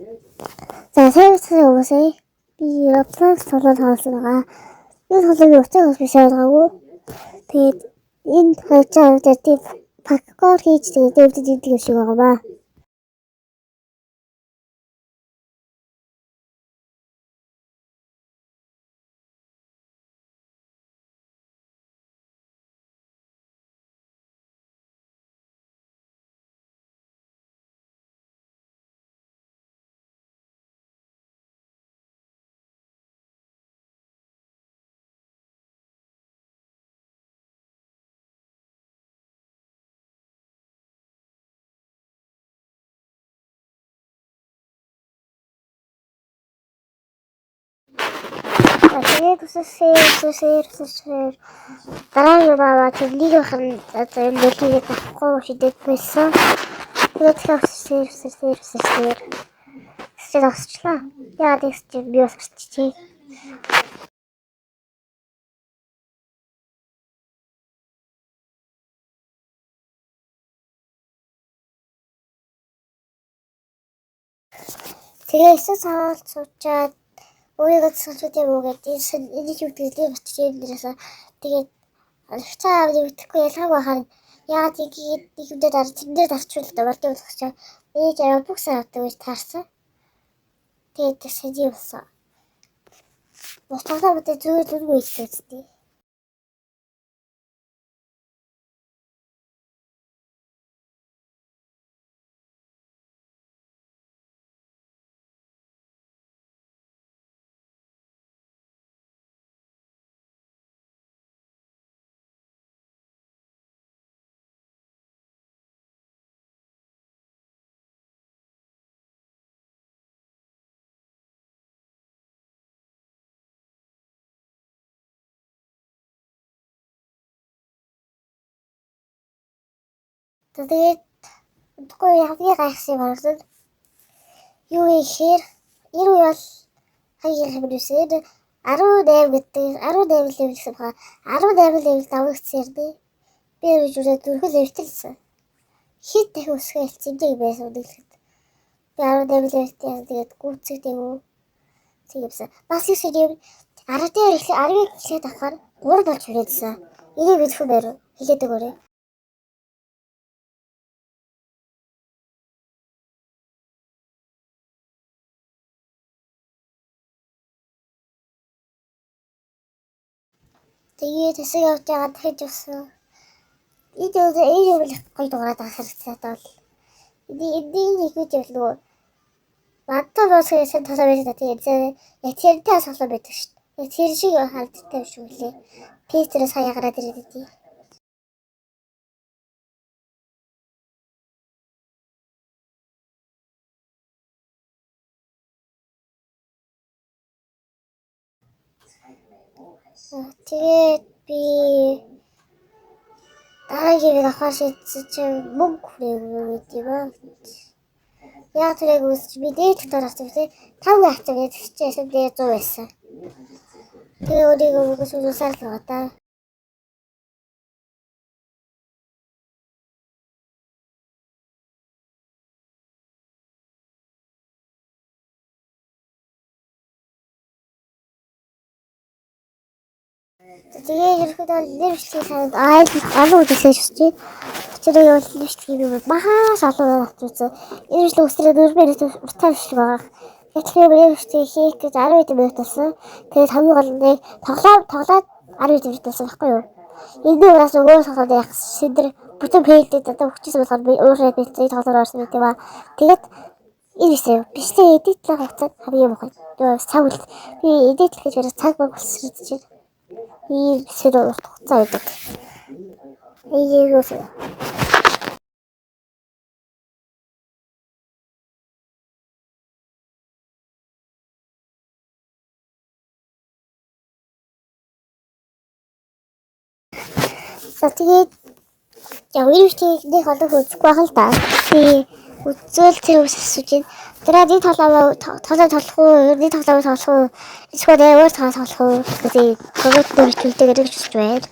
За, сайн мэцэн хүмүүсээ, би Roblox тоглоом тоглосон байгаа. Энэ тоглоомын утгыг бас би ойлгоогүй. Тэгээд энэ хавцаа дээр тийм parkour хийж, тэгээд өвдөж идэг юм шиг байгаа маа. За, тэгээд үсэсээ үсэсээ үсэсээ дараагийн баваа тэр лиг нь одоо энэ лигийг авахгүй шидэд байсан. Тэгээд тэгэхээр үсэсээ үсэсээ үсэсээ үсэсээ зогсчлаа. Яагаад гэсэн чинь би бас өсчихээ. Тэгээ 9 савал суучаад өөрийгөө засах юм уу гэдэг энэ юу гэдгийг бичиж энэ дээрээс тэгээд цаа авдаг мэдэхгүй ялгаагүй байхаар яагаад ингээд нэг юм дээр тэрэн дээр дарчвал болдог болох чинь ээж аваа бүх сан авдаг гэж таарсан. Тэгээд сэжи болсон. Бус тоглоом гэдэг зүгээр зүргүй хэлдэг үстэй. Тэгээд удахгүй хамгийн гайхсан юм харагдаад юу гэхээр энэ үе бол хамгийн хэмнэсээр 18 гэдэг 18 level гэсэн баха, 18 level давагдсан юм. Би юурээ дөрвөн level лсэн. Хэд дахин өсгөө хэлсэн юм байсан үнэхээр. Би 18 level тэй, тэгээд гүйцэд юм уу? Тэгэмсэн. Бас их юм 10 дээр эхлэх 10-ыг эхлээд авахаар 3 болж хүрээдсэн. Энийг мэдэх юм байр хэлээд өгөөрэй. Тэгээд хэсэг явж байгаа дахиж өссөн. Энэ өдөр энэ юм л гоё дуурайд байгаа харагдсан бол. Энэ нэг гэж явал нөгөө Мантаа босгосон тосоо байж та, тэгээд яг тэрнтэй солоо байдаг шүү дээ. Яг тэр шиг харагддаг юм шиг үлээ. Пэйцэрээ сая гараад ирээд идэв. Тэгээд би дараагийн авахар шийдсэн чинь мөнгө хүрээгүй гэдэг юм аа. Яг тэрэг үүсч би дээд дотор авсан тий. 5 авсан гэж хичээсэн, дээр 100 байсан. Тэгээ өөрийгөө мөнгө сүлсээр л байгаа та. Тэгээ ерөнхийдөө нэр бичлэгийн санд айл олон үзүүлж өсөж байна. Тэр бол нэр бичлэгийг би махаас олон авч үзсэн. Энэ бичлэг өсрөө 4 минут уртаа бичлэг байгаа. Тэгэхээр нэр бичлэгийг хийх гэж 10 минут болсон. Тэгээд хамгийн гол нь тоглоом тоглоод 10 минут болсон байхгүй юу? Энэ ураас өөр тоглоод яах сэдэр бүтэн фейлдээд одоо өгчээсэн болохоор би уураад бичлэгийг тоглоор орсон гэдэг ба. Тэгээд энэ бичлэг эдитлэх хугацаанд хамгийн муухай. Юу цаг үл би эдитлэх гэж бараг цаг баг болсон гэж байна. Ийм бичлэг урт хугацаа байдаг. Ийм юу. За, тэгээд яг энэ бичлэгийг нэг олон хүн үзэхгүй байх л да. Би үзвэл тэр хүмүүс асууж байна. Тэр нэг тоглоом тоглоом тоглох уу, нэг тоглоом тоглох уу, эсвэл өөр тоглоом тоглох уу гэдэг нөгөөд нь бичлэгтэй гэж үзэж байна.